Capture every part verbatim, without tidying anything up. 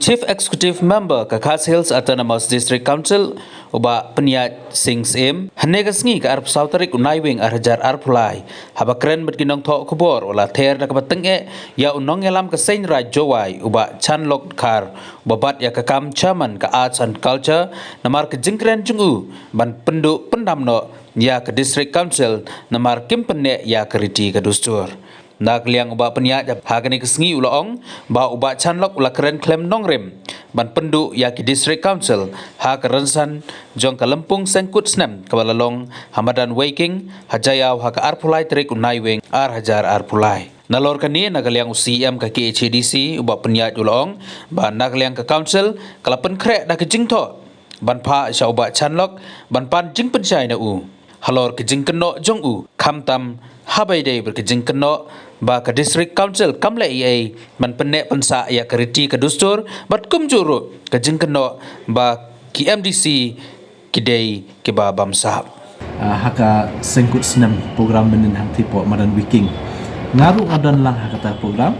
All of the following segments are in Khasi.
Chief Executive Member ka Khasi Hills Autonomous District Council, u Bah Pyniaid Singh Syiem, hynne ka sngi ka arphew saw tarik u Naiwieng ar hajar arphew lai, haba kren bad ki nongthoh khubor, u la ther da kaba tyngeh ïa u nongïalam ka Seiñ Raij Jowai, u Bah Chanlok Dkhar, uba bat ïa ka kam Chairman ka Arts and Culture, namar ka jingkren jong u ban pynduh pyndam noh ïa ka District Council namar kim pynneh ïa ka riti ka dustur. Na ka liang u Bah Pyniaid ha kane ka sngi u la ong ba u Bah Chanlok u la kren khlem nongrim ban pynduh ïa ki District Council ha ka rynsan jong ka lympung seng kut snem kaba la long ha madan Weiking ha Jaiaw ha ka arphew lai tarik u Naiwieng ar hajar arphew lai. Nalor kane, na ka liang u C E M ka K H A D C, u Bah Pyniaid u la ong ba na ka liang ka Council ka la pynkhreh da ka jingthoh ban phah sha u Bah Chanlok ban pan jingpynshai na u halor ka jingkynnoh jong u, khamtam haba ïadei bad ka jingkynnoh ba ka District Council kam leh ei ei ban pynneh pynsah ïa ka riti ka dustur, bad kumjuh ruh ka jingkynnoh ba ki M D C ki dei kiba bamsap. Ah, ha ka seng kut snem program mynnin hangtei hapoh madan Weiking, nga ruh nga don lang ha kata program.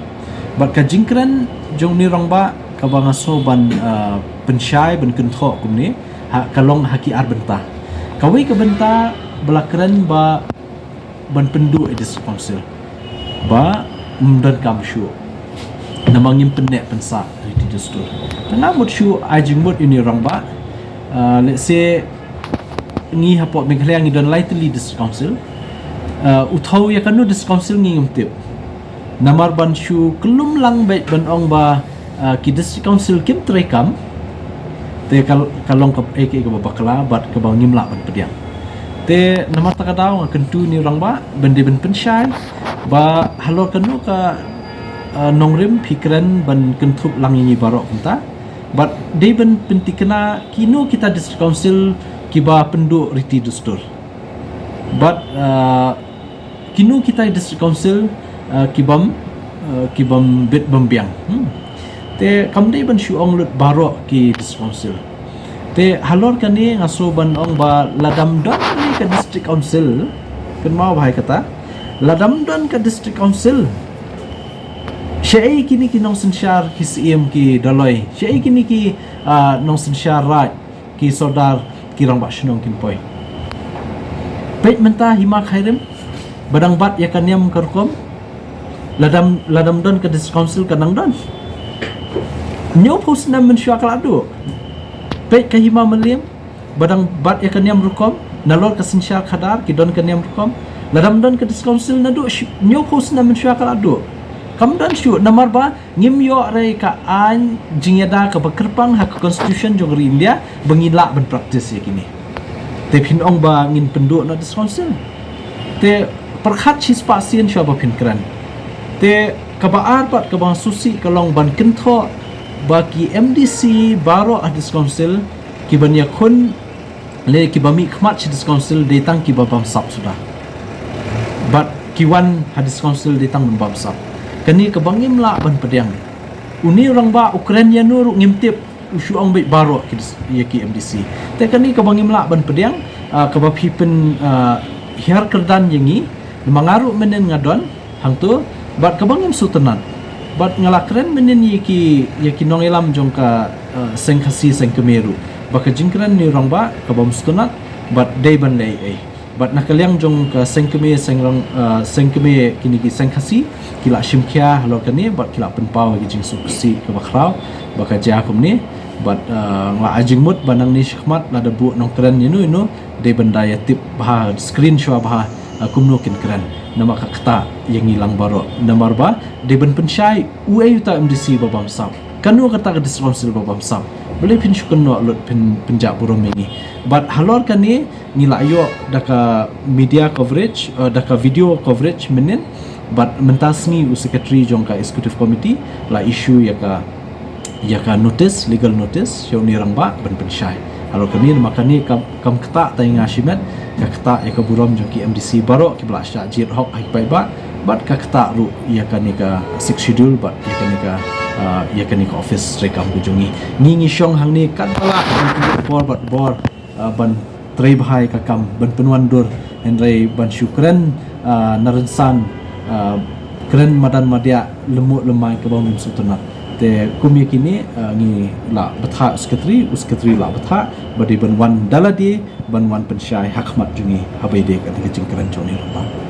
Bad ka jingkren jong une u rangbah kaba nga sngew ban, ah, pynshai ban kynthoh kumne, ha, ka long ha ki ar bynta. Kawei ka bynta ba la kren ba ban pynduh ïa District Council ba ym donkam shuh namar ngim pynneh pynsah riti dustur. Te nga mut shuh ai jingmut ïa une u rangbah. Ah, let's say ngi hapoh Meghalaya ngi don lai tylli District Council. Ah, u thew ïa kano District Council ngi ngim tip. Namar ban shu kyllum lang beit ban ong ba, ah, ki District Council kim treikam, te ka, ka long ka, eh, ka, kaba bakla bad kaba ngim lah ban pdiang. Te namar kata ka daw nga kyntu ïa une u rangbah ban dei ban pynshai ba halor kano ka, ah, nongrim phi kren ban kynthup lang ïa ngi baroh kumta. Bad dei ban pyntikna kino kita District Council kiba pynduh riti dustur. Bad, ah, kino kita District Council, ah, ki bym, ah, ki bym bit bym biang. Hmm. Te kam dei ban shu ong lut baroh ki District Council. Te halor kane nga sngew ban ong ba lada ym don kane ka District Council, kynmaw bha ïa kata, lada ym don ka District Council, shaei kine ki nongsynshar ki Syiem ki Dolloi, shaei kine ki, ah, nongsynshar Raij, ki Sordar, ki Rangbah Shnong kin poi. Peit mynta hima Khyrim, ba dang bat ïa ka niam ka rukom, lada ym, lada ym don ka District Council kan nang don. Hynñiewphew snem mynshuwa ka la duh. Peit ka hima Mylliem, ba dang bat ïa ka niam rukom, nalor ka synshar khadar ki don ka niam rukom. Lada ym don ka District Council naduh shi-, hynñiewphew snem mynshuwa ka la duh. Kam don shuh, namar ba ngim ïoh re ka aiñ jingïada kaba kyrpang ha ka Constitution jong ka ri India ba ngin lah ban practice ïa kine. Te phin ong ba ngin pynduh noh District Council. Te pyrkhat shispah sien shuwa ba phin kren. Te kaba ar pat kaba nga sngewsih ka long ban kynthoh ba ki M D C baroh ha District Council ki ban ïakhun, lane kiba mihkhmat sha District Council dei tang kiba bamsap suda. Bad ki wan ha District Council dei tang ban bamsap. Kane kaba ngim lah ban pdiang. Une u rangbah u kren ïano ruh ngim tip, u shu ong beit baroh ki dis-, ïa ki M D C. Te kane kaba ngim lah ban pdiang, ah, kaba phi pyn, ah, hiar kyrdan ïa ngi, namar nga ruh mynnin nga don hangto, bad kaba ngim sngewtynnat. Bad nga la kren mynnin ïa ki, ïa ki nongïalam jong ka, eh, Seng Khasi Seng Kmie ruh ba ka jingkren une u rangbah kaba ym sngewtynnat bad dei ban leh ei. Bad na ka liang jong ka Seng Kmie, Seng Rang, eh, Seng Kmie, kine ki Seng Khasi ki la shim khia halor kane bad ki la pynpaw ïa ki jingsngewsih kaba khraw ba ka jia kumne. Bad, eh, nga la ai jingmut ba nangne shakhmat lada buh nongkren ïano ïano, dei ban da ïa tip bha, screen shuwa bha, ah, kumno kin kren. Namar ka ktah ïa ngi lang baroh. Namar ba dei ban pynshai uei uta u M D C ba bamsap. Kano kata ka District Council ba bamsap. Balei phin shu kynnoh lut, phin pynjah burom ïa ngi. Bad halor kane ngi la ïoh da ka media coverage, eh, da ka video coverage mynnin. Bad mynta sngi u secretary jong ka executive committee la issue ïa ka, ïa ka notice, legal notice sha une u rangbah ban pynshai. Halor kane, namar kane kam, kam ktah tang ïa nga shimet, ka ktah ïa ka burom jong ki M D C baroh kiba la shah jied hok ha ki paidbah, bad ka ktah ruh ïa kane ka Sixth Schedule bad ïa kane ka, ah, ïa kane ka office treikam ka jong ngi. Ngi ngi shong hangne katba lah, por bad bor, ah, ban trei bha ïa ka kam, ban pynwandur, hynrei ban shu kren, ah, na rynsan, ah, kren madan madiah, lymmuh lymmai kaba ngim sngewtynnat. Te kum ïa kine, eh, ngi la bthah u secretary, u secretary la bthah ba dei ban wan da lade, ban wan pynshai ha khmat jong ngi haba ïadei ka jingkren jong une u rangbah.